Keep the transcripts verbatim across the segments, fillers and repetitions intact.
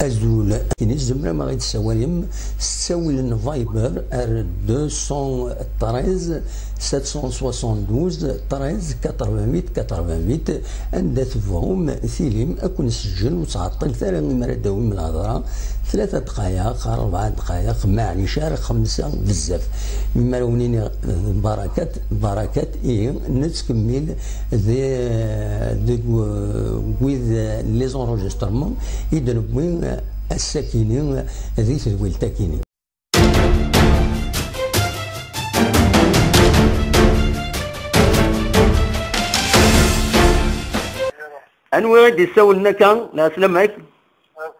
Azul. Akken i tzemrem ad ɣ-id-tessawalem s ttawil n Viber ar deux cent treize, sept cent soixante-douze, treize, quatre-vingt-huit, quatre-vingt-huit, anda tebɣum tilim, ad ken-sǧen, ur ttɛeṭṭilet ara imi ara d-tawim lhedra, tlata dqayeq, rebɛa dqayeq, maɛlic ara xemsa bezzaf. Mi ara wen-iniɣ, eh, barakat, barakat, ihi, nettkemmil di, deg, eh, wid, eh, les enregistrements i d-newwi, eh, ass-akini, eh, di tedwilt-akini. Anwa i d-isawlen akka? Lɛeslama-k.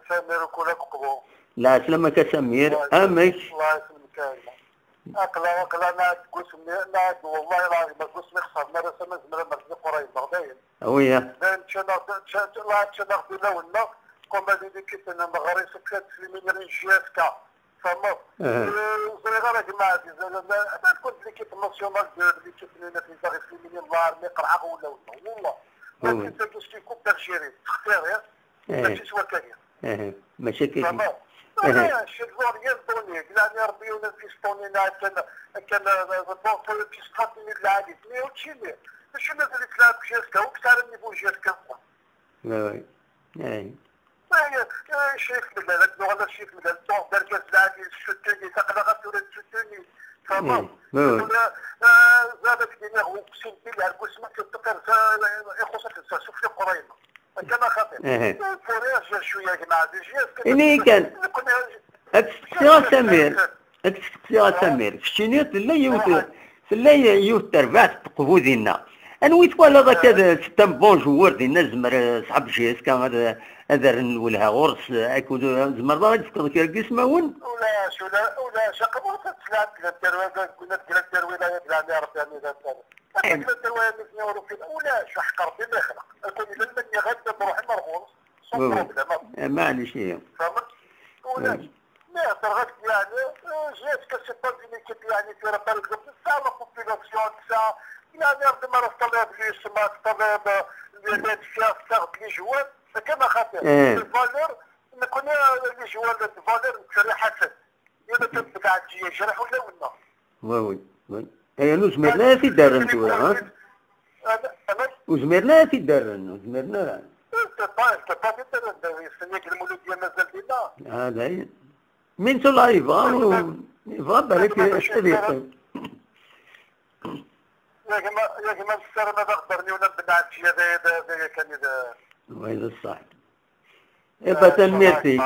Samir Kulak Qbu. Lɛeslama-k a Samir. Amek? Allah yesselmek-ak. Aql-aɣ, aql-aɣ nɛad deg usmi, nɛad wallahi lɛadim deg usmi xesren ara sama zemreɣ ad nerẓ iqurray-nneɣ dayen. Awiya. Dayen ččan-aɣ-d, ččan, la ččan-aɣ-d ulawen-nneɣ, comme ad ilikit n Meɣres akka teslimin n J F K. Tfehmeḍ? Eh. Eh, ur ẓriɣ ara gma Ɛziz, ala, ala, ala tkun l'équipe nationale de l'équipe n Nafisa ɣef Limini n l'armée qerɛeɣ ulawen-nneɣ, wallah. Oui, oui. Akken tagi s l'équipe d'Algérie, textiriḍ, eh, mačči s wakali. Eh, mačči akka. Tfehmeḍ? Eh. Ala, c'est rien donné, yeɛni Rebbi yunef-it Tony-nni akken, akken, eh, bon, fi strat-nni d lɛali, mais ur ttili. Acu mazal yettlaɛeb J F K, ur yettara niveau J F K. Oui, oui. Eh. Eh, eh, Ccix Mellal, ad nuɣal ar Ccix Mellal, donc d argaz lɛali, tessutuni, aql-aɣ tura tessutuni, tfehmeḍ? Eh, oui, oui. Tura, eh, zad ad k-d-iniɣ, uqsim billah, deg wasmi teṭṭeqqiṛ, ixuṣṣ-ak d sufli qrayma. Akka ma xaṭi. Eh. Ur furiɣ, jer cwiya, gma Ɛziz, jer. Ini kan. Nekni, ad testeqsiɣ a Samir. Ad k-steqsiɣ a Samir, keččini tella yiwet, tella yiwet terbaɛt n teqbu dinna. Anwi twalaḍ akka d, c'est un bon joueur dinna, zemer, eh, ṣḥab J S K ad, ad rren lwelha ɣur-s, eh, akked, eh, tzemreḍ ad d-tefkeḍ kra n yismawen? Ulac, ula-, ulac, aqbur ad tlaɛeb Glanterway, ad tlaɛeb Glanterway, la, la, la, Rebbi, Amin, la, la. Akken ad tawi amek ur ufin, ulac, ḥeqq Rebbi ma yexleq. Akk yella lma nniɣ-ak ad nruḥ ad nruḥ ɣur-s, sans problème. Eh, maɛlic, ihi. Tfehmeḍ? Ulac. Eh. Mais hḍeṛ-ak-d, yeɛni, eh, J S K c'est pas une équipe, yeɛni, tura, par exemple, tesɛa la population, tesɛa, yeɛni, ar d ma ara teṭṭalayeḍ les sma, teṭṭalayeḍ, eh, les, les, tesɛa, tesɛa les joueurs, akka ma xaṭi. Eh. Les valeurs, nekkni, eh, les joueurs, les valeurs, nettriḥ-asen. Yal akken tbeɛ ǧǧi yejreḥ ulawen-nneɣ. Oui, oui, oui. Aya ur zmiren ara ad t-id-rren tura, ha? Ur zmiren ara ad t-id-rren, ur zmiren ara. Tebɣa, tebɣa ad t-id-rren, yessen yak Lmuludya mazal dinna. Ah, dayen. Min tura yebɣa, yebɣa balak ad yeqqim. Ya gma, ya gma, nessaram ad aɣ-d-rren yiwen n Benɛeǧǧiya d, d, d, yakan i d. Way d ṣṣeḥ. Iba, tanemmirt-ik.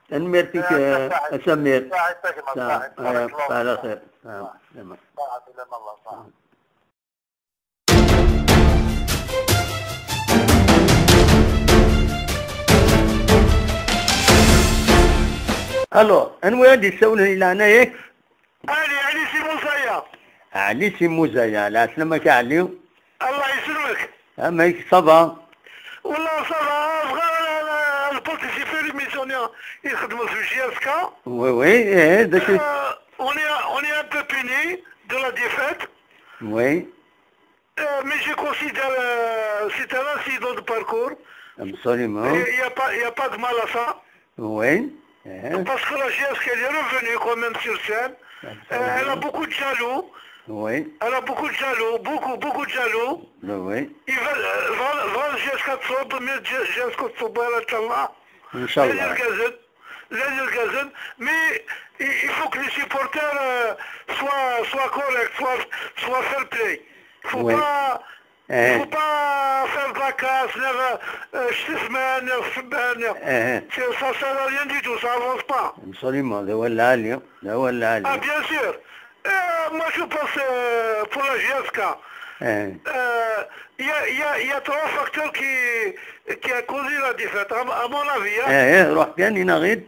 Tanemmirt-ik, eh, a Samir. Saɛid, a gma, saɛid. Barakallahu fik. Ala xir. Saɛid, saɛid. Alors, anwa i d-yessawlen i leɛnaya-k? Ali, Ali si Muzaya. Ali si Muzaya, lɛeslama-k a Ɛli. Allah yesselmek. Amek, ça va? Wallah, ça va, bɣiɣ ad, ad, ad participer l'émission-nni i txedmeḍ s J S K. Oui, oui, eh, d acu? Euh, on est, on est un peu peiné de la défaite. Oui. Euh, mais je considère, euh, c'est un incident de parcours. Absolument. Et il y a pas, il y a pas de mal à ça. Oui. Eh. Parce que la J S K, elle est revenue quand même sur scène. Absolument. Euh, elle a beaucoup de jaloux. Oui. Elle a beaucoup de jaloux, beaucoup, beaucoup de jaloux. Oui, oui. Ils veulent, euh, veulent, veulent J S K تصعد, mais J-, J S K تصعد, Inch'Allah. Inch'Allah. Llan irgazen, llan irgazen, mais il, il faut que les supporters, euh, soient, soient corrects, soient, soient fair play. Faut pas, il faut pas faire de la casse, ni, euh, six semaines, ni sept semaines. C'est, ça sert à rien du tout, ça avance pas. Absolument, d awal lɛali, d awal lɛali. Ah, bien sûr. Euh, moi, je pense, euh, pour la J S K, euh, il y a, il y a, il y a trois facteurs qui, qui a causé la défaite, à, à mon avis, hein. Eh, eh, ruḥ kan, inaɣ-id.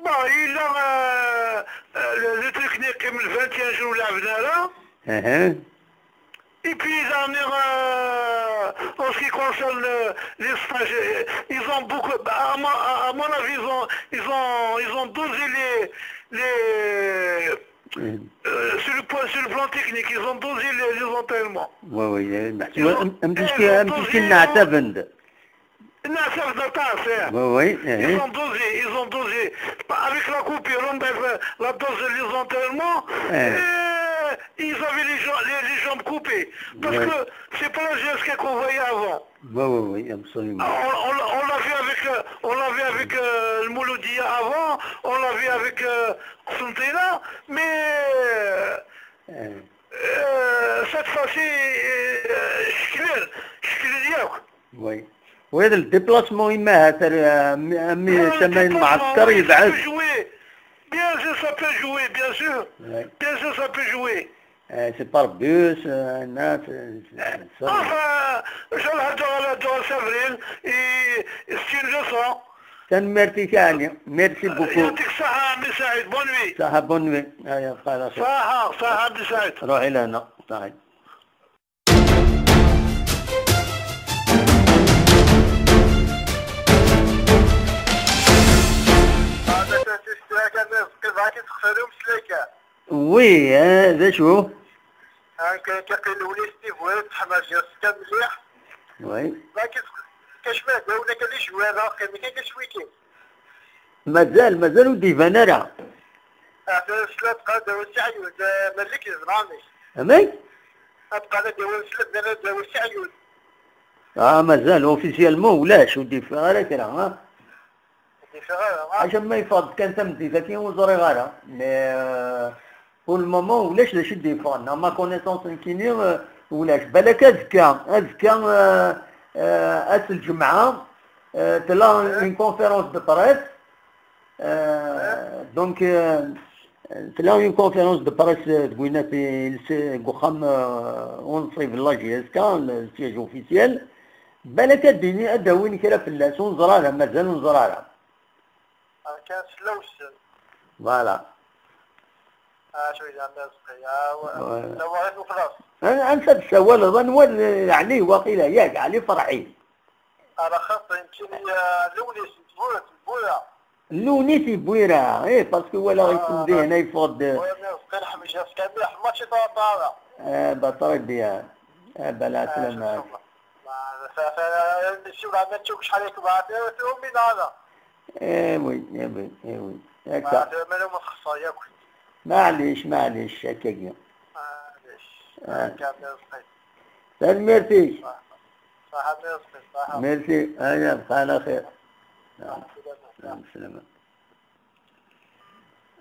Bon, il y a, euh, euh, le, le truc n'est que le vingt et un juin, là, là. Eh, eh. Et puis, ils ont, euh, en ce qui concerne, euh, les stages, euh, ils ont beaucoup, bah, à mon, à, à mon avis, ils ont, ils ont, ils ont dosé les, les, euh, sur le point, sur le plan technique, ils ont dosé les, les entraînements. Oui, oui, euh, ils ont, ils ont dosé, ils ont, Non, ça fait longtemps, c'est... Oui, oui, ils ont dosé, ils ont dosé. Avec la coupure, on a fait la dose des entraînements, et ils avaient les, gens, les, les jambes coupées. Parce que c'est pas le geste qu'on voyait avant. Oui, oui, oui, absolument. On, on, on l'a vu avec, euh, on l'a vu avec euh, le Mouloudia avant, on l'a vu avec euh, Sontela, mais euh, euh, cette fois-ci, euh, je suis clair, je suis clair. Oui. وهذا le déplacement يما هاتر مي سماين معسكر يبعث. Bien sûr, ça peut jouer, bien sûr. Bien sûr, ça peut jouer. C'est par bus, هنا. Enfin, إن شاء الله هادو غادي نهضروا على سافرين، c'est une leçon. تنميرتي كاني. Merci beaucoup. يعطيك الصحة عمي سعيد، bonne nuit. صحة، bonne nuit. هيا، بقى على خير. صحة، صحة عمي سعيد. روحي لهنا. صحيح. Oui, d acu? Kaqil Lewnis Tibwir teḥma Jessica mliḥ. Oui. Lakin kacma d awen akka d icwara, qqim kan kacwikin. Mazal, mazal ur d-iban ara. Ata slat qad awen seɛyud, malik yezmani. Amek? Abqan ad awen slat, ad awen seɛyud. Ah, mazal, officiellement ulac, ur d-iffeɣ ara kra, ha? Ur d-iffeɣ ara, ha? Aca ma yeffeɣ-d kan tameddit-agi, ur ẓriɣ ara. Mais, euh, pour le moment, ulac d acu i d-yeffɣen. À ma connaissance, nekkini, euh, ulac. Balak azekka, azekka, euh, euh, ass lǧemɛa, euh, tella une conférence de presse. Euh, donc, euh, tella une conférence de presse, euh, deg winat i, i, deg uxxam, euh, unṣib n la J S K, le siège officiel. Balak ad d-ini, ad d-awin kra fell-as, ur neẓri ara, mazal ur neẓri ara. Kan slawsen. Voilà. Acu i d-am d azqi? Tawaɣit uxlaṣ. An-, ansa d-tessawaleḍ? Anwa d-, Ɛli, waqila, yak, Ɛli Ferḥi. Ala xaṭi, nekkini, eh, Lewnis n Tbura, Tbura. Lewnis n Tbura, eh, parce que walaɣ-iken dihin, yeffeɣ-d. Ur neẓqi, neḥmec-as kan mliḥ, mačči d aṭar ara. Eh, bah, très bien. Eh, bah, la salama. Nsiwel ɛna tcuk, acḥal i tebɛat, ur tumin ara. Eh oui, eh oui, eh oui. Akka. Maɛlic, maɛlic, akkagi. Maɛlic. Ah. Akka, merci. Tanemmirt-ik. Ṣaḥa, merci, ṣaḥa. Merci, aya, bqa ɛla xir. Ṣaḥa, salama. Salama.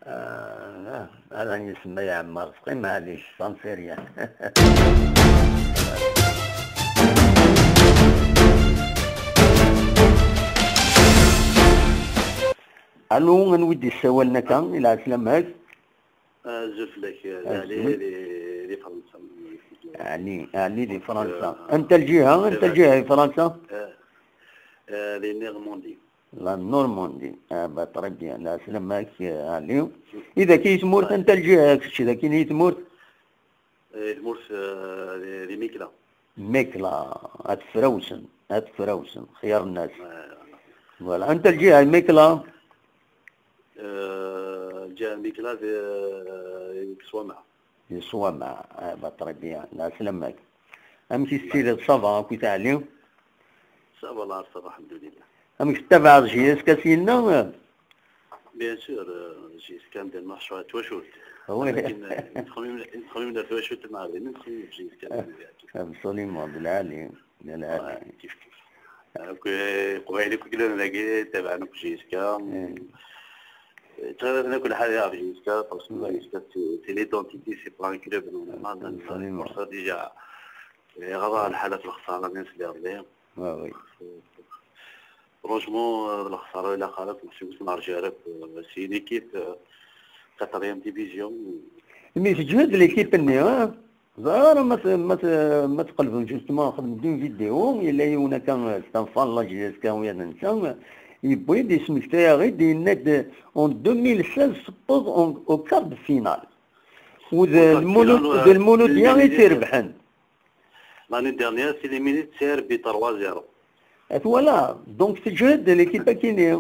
Ah, ah, ala yesma yeɛmer, qqim, maɛlic, ça ne fait rien. Allo, anwa i d-yessawalen akka? Lɛeslama-k. Azul fell-ak, Ɛli, di, di Fransa. Ɛli, Ɛli di Fransa. Anta lǧiha, anta lǧiha di Fransa? Eh, eh, di Normandie. La Normandie. Ah, bah, très bien. Lɛeslama-k, Ɛli. I daki i tmurt, anta lǧiha, kečč daki i tmurt? Eh, tmurt, eh, di, di Mikla. Mikla, ad frawsen, ad frawsen, xyar nnas. Eh. Voilà. Anta lǧiha n Mikla? Eh, lǧiha n Mikla di, eh, di Ṣwamaɛ. Di Ṣwamaɛ. Ah, bah, très bien. Lɛeslama-k. Amek i tettiliḍ, ça va, akkit Ɛli? Ça va, ça va, alḥemdulillah. Amek tettabaɛeḍ J S K syenna? Bien sûr, euh, J S K d lmeḥcur n twacult. Oui. Akken, euh, nettxemmim, nettxemmim ar twacult n Mɛellin, nettxemmim ɣef J S K. Absolument, d lɛali, d lɛali. Ouais, kif kif. Akk, euh, Leqbayel akk i yellan dagi, tabaɛen akk J S K. Eh. Ttɣiḍen akk lḥal ɣef J S K, parce que J S K c'est, c'est l'identité, c'est pas un club normal. Absolument. Pour ça, déjà, yeɣra lḥal ɣef lexsara-nni n sliḍelli. Ah oui. Franchement, euh, lexsara ilaq ara, parce que nerǧa ara, euh, c'est une équipe, euh, quatrième division. Mi teǧhed l'équipe-nni, ah? Ẓer, ma t-, ma t-, ma tqelbem justement, xedmen une vidéo, yella yiwen akka, euh, c'est un fan la J S K, u yad netta, euh, yewwi-d, yesmektay-aɣ-id, yenna-d, euh, en deux mille seize, tewweḍ en, au quart de finale. U d Lmulud, d Lmuludya i tt-irebḥen. L'année dernière, c'est éliminé de C R B trois zéro. Et voilà, donc teǧhed l'équipe akini.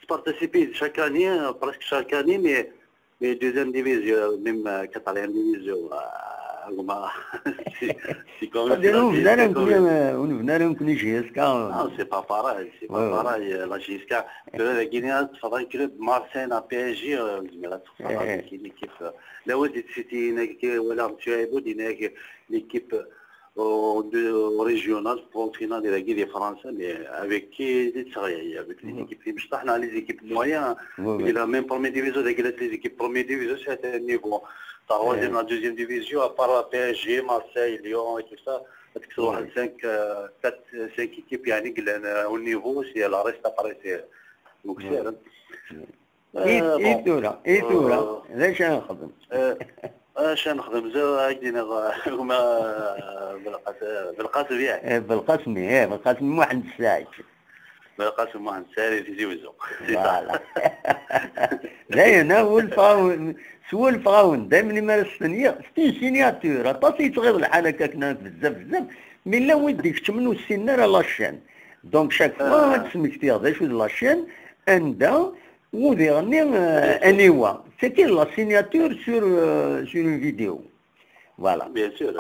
Participe chaque année, euh, presque chaque année, mais, mais deuxième division, même, euh, quatrième division, euh, Ah, c'est c'est quand même c'est la G S K quand même. On venait à un J S K. Non, c'est pas pareil, c'est pas pareil, euh, la G S K. Tura dagi ad teffeḍ un club Marseille neɣ P S G, euh, ur nezmir ad teffeḍ avec une équipe, euh, la wad d-siti nagi wala Monsieur Aiboud, une équipe, euh, au, de, au régional, au final, dagi di Fransa, mais avec qui, avec les équipes, les équipes moyennes, la même première division, les équipes première division, c'est un niveau. Troisième, la deuxième division, à part la P S G, Marseille, Lyon et tout ça, parce que cinq, euh, quatre, cinq équipes, يعني, au niveau, c'est le reste après, c'est, donc, c'est, hein. I, euh, i bon, tura, i tura, euh, d acu ara nexdem? Euh, acu ara nexdem? Zero, ad k-d-iniɣ, euh, gma, euh, Belqas-, euh, Belqasem, yaɛ. Eh, Belqasem, eh, Belqasem Muḥend Ssaɛid. Belqasem Muḥend Ssaɛid, Tizi Wezzu. Voilà. Dayen, ha, swulfeɣ-awen, swulfeɣ-awen, daymen mi ara stenyiɣ, c'est une signature, aṭas i yettɣiḍ lḥal akka akken bezzaf, bezzaf, mi llan wid d-ikeččmen ur ssinen ara la chaîne. Donc, chaque fois, ad d-smektiɣ d acu d la chaîne, anda, udiɣ-nni, euh, aniwa. C'était la signature sur, euh, sur une vidéo. Voilà. Bien sûr.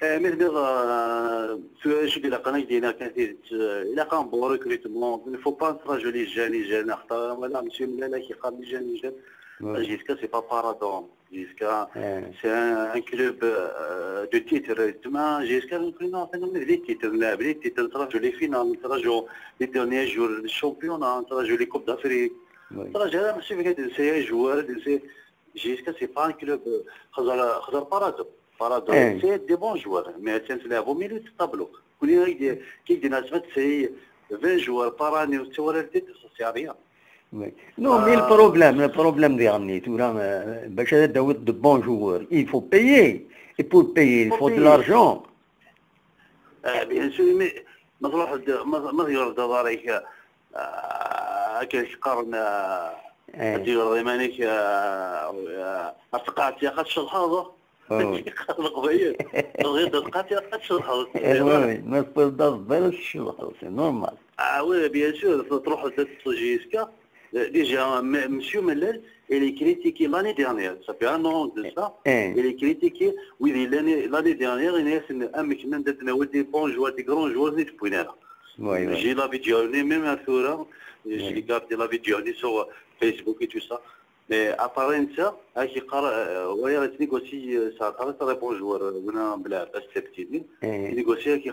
Eh, mais, mais, euh, tu as, je suis d'accord avec Dina, quand il dit, euh, il a un bon recrutement. Il ne faut pas encourager les jeunes, les jeunes. Voilà, monsieur Mlala qui parle des jeunes, les jeunes. J S K, c'est pas paradis. J S K, c'est un, un club, euh, de titre. Demain, J S K, nous prenons un phénomène des titres. On a des titres, on joue les finales, on joue les derniers jours du championnat, on joue les Coupes d'Afrique. On joue, c'est vrai, c'est un joueur, c'est, J S K, c'est pas un club, euh, خزر، خزر paradis. Paradis, c'est des bons joueurs, mais c'est un club au milieu de tableau. كون يجي، كي يجي ناس، c'est vingt joueurs par année, c'est ولا le titre, ça c'est rien. Oui. Non, mais le problème, le problème ديالني, tura, euh, باش هذا داوود de bons joueurs, il faut payer. Et pour payer, il faut de l'argent. آه، bien sûr، mais ما تروح د-، ما، ما تجرب دارك، آه، كيفاش يقارن، آه، تجرب مانيك، آه، آه، أرتقعت يا خاطش الحظ. يقارن قبيل. غير أرتقعت يا خاطش الحظ. Oui, oui, ما تقدر تبالغ الحظ، c'est normal. Ah oui, bien sûr، تروح ل J S K. Déjà, monsieur Mlal, il est critiqué l'année dernière. Ça fait un an de ça. Il est critiqué. Oui, l'année, l'année dernière, il y a un mec qui m'a dit, des bons joueurs, des grands joueurs, il est. Oui, oui. J'ai la vidéo, même à Soura, j'ai regardé la vidéo sur Facebook et tout ça. Mais à part ça, il négocie, ça, ça, c'est un bon joueur, euh, il négocie,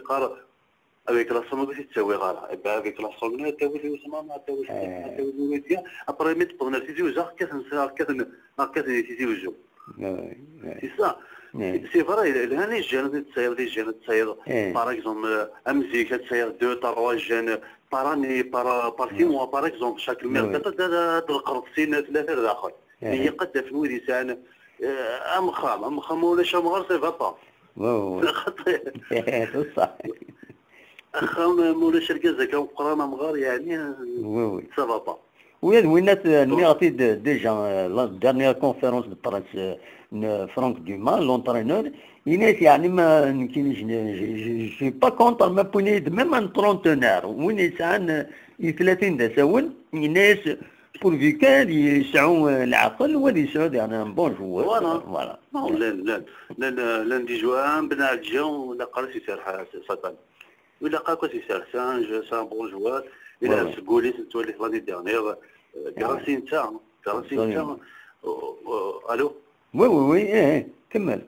avec la somme que c'est, oui, voilà. Et ben, avec la somme, tu as vu, ça, tu as vu, tu as vu, après, mais tu peux, tu as vu, ça, qu'est-ce que c'est, qu'est-ce que c'est, qu'est-ce que c'est, tu as vu, ça. C'est ça. C'est vrai, les jeunes, les jeunes, par exemple, euh, à musique, deux, trois jeunes, par année, par, par six mois, par exemple, chaque mercato, de, de, de, mais يقدر في الويدي سان، آه، أم خام، أم خام ولا شام غير سي فابا. خاطر بصح. أخام مولاش الكازا كان قران أمغار، يعني، سي فابا. ويا وينات نيغتي déjà, euh, la dernière conférence de presse, euh, n-, Franck Dumas, l'entraîneur, il dit, يعني, ما نكينيش، je, je, je suis pas contre, ما بونيد même un trentenaire, وين يسعان ثلاثين دساون، il dit, pourvu كان يسعو العقل ولا يسعو يعني un bon joueur. Voilà. Voilà. Non, لان، لان، لان، لان des joueurs، بن عجا ولا قال سي سرحة سلطان. ولا قال كو سي سرحة، c'est un bon joueur. إلا سقولي تولي l'année dernière، آه، كراسي انت، كراسي انت. آه، آه، ألو؟ Oui, oui, oui, إيه، إيه، كمل.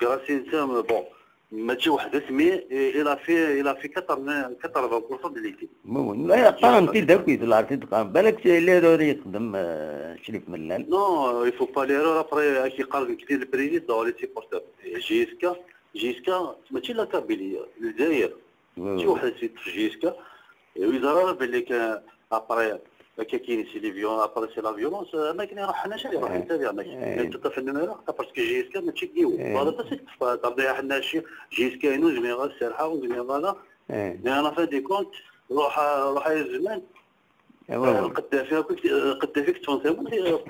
كراسي انت، bon. ماشي وحدة، mais il a fait, il a fait quatre-vingts, quatre-vingts pour cent de l'équipe. المهم، لا، قارن تي داكويت، لا، تي تقارن. بالك سي ليرور يخدم، آه، شريف ملال. Non, il faut pas l'erreur. Après، كي قال لك le président, les supporters. J S K, J S K, ماشي la Kabylie، الجزائر. ماشي وحدة سي J S K. ويزرى باللي كان، après، هكا كاين سي لي فيون، après c'est la violence، ما كاين يروح حنا شي يروح انت ديالنا. انت تطفي لنا لا، parce que J S K ماشي كيو. هذا بس تطفى، ترضيها حنا شي J S K إنه جميع السرحة وجميع هذا. Mais à la fin des comptes، روح، روح يا الزمان. القدافي، القدافي كنت تنسى،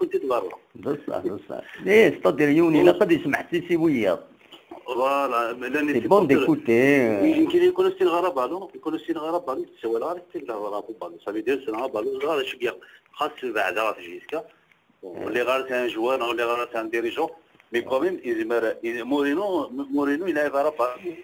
كنت برا. بصح، بصح. إيه، c'est-à-dire يوني، لا قد يسمح سي سي وياض. Voilà, لأن c'est bon d'écouter. يمكن يكون السين غرابة، non؟ يكون السين غرابة، non؟ تسوى الغرب، السين غرابة، ça veut dire السين غرابة، الغرب شو بيا؟ خاص بعدا في J S K. واللي غير c'est un joueur، واللي غير c'est un dirigeant. Mais quand même, yezmer, Moreno, Moreno yelɛeb ara partout.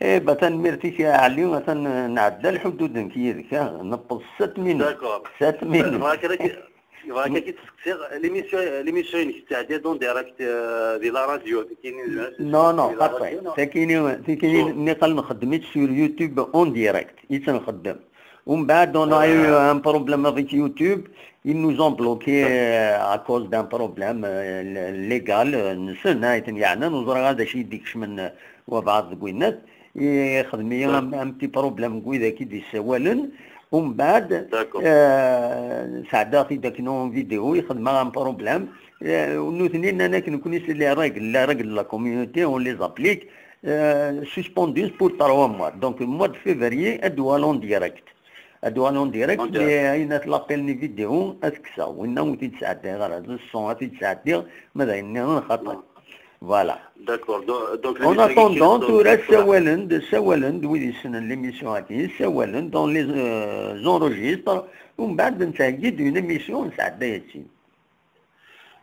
Eh, bah, tanemmirt-ik a Ɛli, atan nɛedda lḥudud nekk yid-k, ah, neṭṭes sept minutes. D'accord. Sept minutes. Bɣiɣ kan ad k-, bɣiɣ kan ad k-id-steqsiɣ, l'émission, l'émission-inek tettɛeddi en direct, euh, di la radio, tikini, non, non, di la radio, non. Takini, tikini niqal nxeddem-itt sur YouTube en direct, i tt-nxeddem. Umbeɛd, on a eu un problème avec YouTube. Ils nous ont bloqué, euh, à cause d'un problème, euh, l-, légal, euh, nsen, ah, i ten-yeɛnan, ur ẓriɣ ara d acu i d-ikecmen, euh, wabɛaḍ deg winnat. Ixdem-iyi un, un petit problème deg widak i d-yessawalen. Umbeɛd, euh, sɛeddaɣ-t-id akken en vidéo, ixdem-aɣ un problème. Euh, nutni nnan-ak nekkni c'est les règles, les règles de la communauté, on les applique. Euh, suspendu pour trois mois. Donc, le mois de février, ad d-uɣal en direct. Ad d-uɣal en direct, mais ayen at l'appel n vidéo, ad t-kkseɣ. Winna ur t-id-sɛeddayeɣ ara. D son ad t-id-sɛeddiɣ, ma d ayen nniḍen xaṭi. Voilà. D'accord. Donc, donc, en attendant, tura ssawalen-d, ssawalen-d wid yessnen l'émission-agi, ssawalen-d, on les, euh, enregistre, umbeɛd nettheggi-d une émission, nesɛedday-tt-id.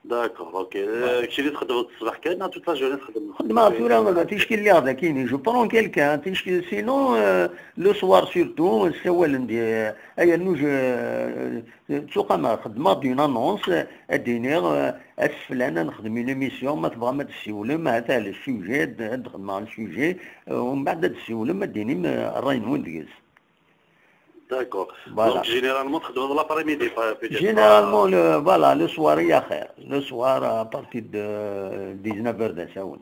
D'accord, ok. Euh, kečč i txeddmeḍ ṣṣbeḥ kan, neɣ toute la journée txeddmeḍ? Xeddmeɣ tura, ticki lliɣ dagi, je prends quelqu'un, ticki, sinon, euh, le soir surtout, ssawalen-d, euh, ay, annuj, euh, ttuqameɣ, xeddmeɣ-d une annonce, euh, ad d-iniɣ, euh, ass flan ad nexdem une émission, ma tebɣam ad d-tessiwlem, ha-t-a le sujet, ad, ad d-xedmeɣ le sujet, euh, umbeɛd ad d-tessiwlem, ad d-tinim, euh, ṛṛay-nwen deg-s. D'accord. Voilà. Donc, généralement, تخدموا l'après-midi, peut-être. Généralement, le, voilà, le soir, il y a خير. Le soir, à partir de dix-neuf heures d asawen.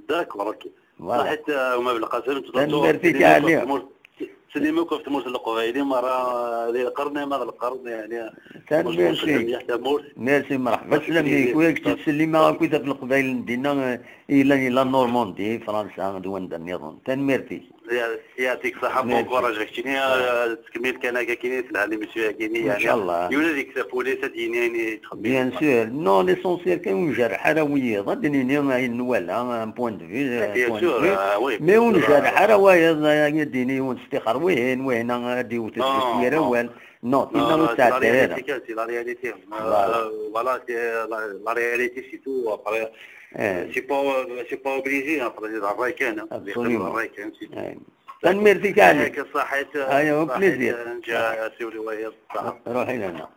D'accord, ok. Voilà. صحيت، آه، أم بالقاسم، تفضلوا. Tanemmirt-ik a Ɛli. Tsellim akk ɣef tmurt n Leqbayel, ma rah di lqern, ma d lqern, يعني. Tanemmirt-ik. Merci, مرحبا. Slam-ik. Ur ak-ttsellimeɣ akk ɣef Leqbayel n dinna, eh, yellan, yellan Normandie, Fransa, d wanda nniḍen. Tanemmirt-ik. يعطيك الصحة، bon courage. Keččini, euh, tkemmil kan akka kini, telha l'émission-agi-ni, يعني. إن شاء الله. Yiwen ad yekkes afus-is, ad d-yini ayen i yettxemmim. Bien sûr. Non, l'essentiel kan ur njerreḥ ara wiyiḍ. Ad d-nini ayen nwala, un point de vue, euh, bien sûr, point de vue. Ah oui, mais ur njerreḥ ara wayeḍ, ad d-yini yiwen stixer wihin, wihin ad d-iwet deg-s yir awal. Non, non, tinna ur tesɛedday ara. C'est la réalité, c'est la réalité. Euh, voilà, c'est la, la réalité, c'est tout. Après, euh, c'est pas, euh, c'est pas obligé, après, c'est la réalité, hein. Absolument. Tanemmirt-ik a Ɛli. Aya, au plaisir. Ruḥ ilana.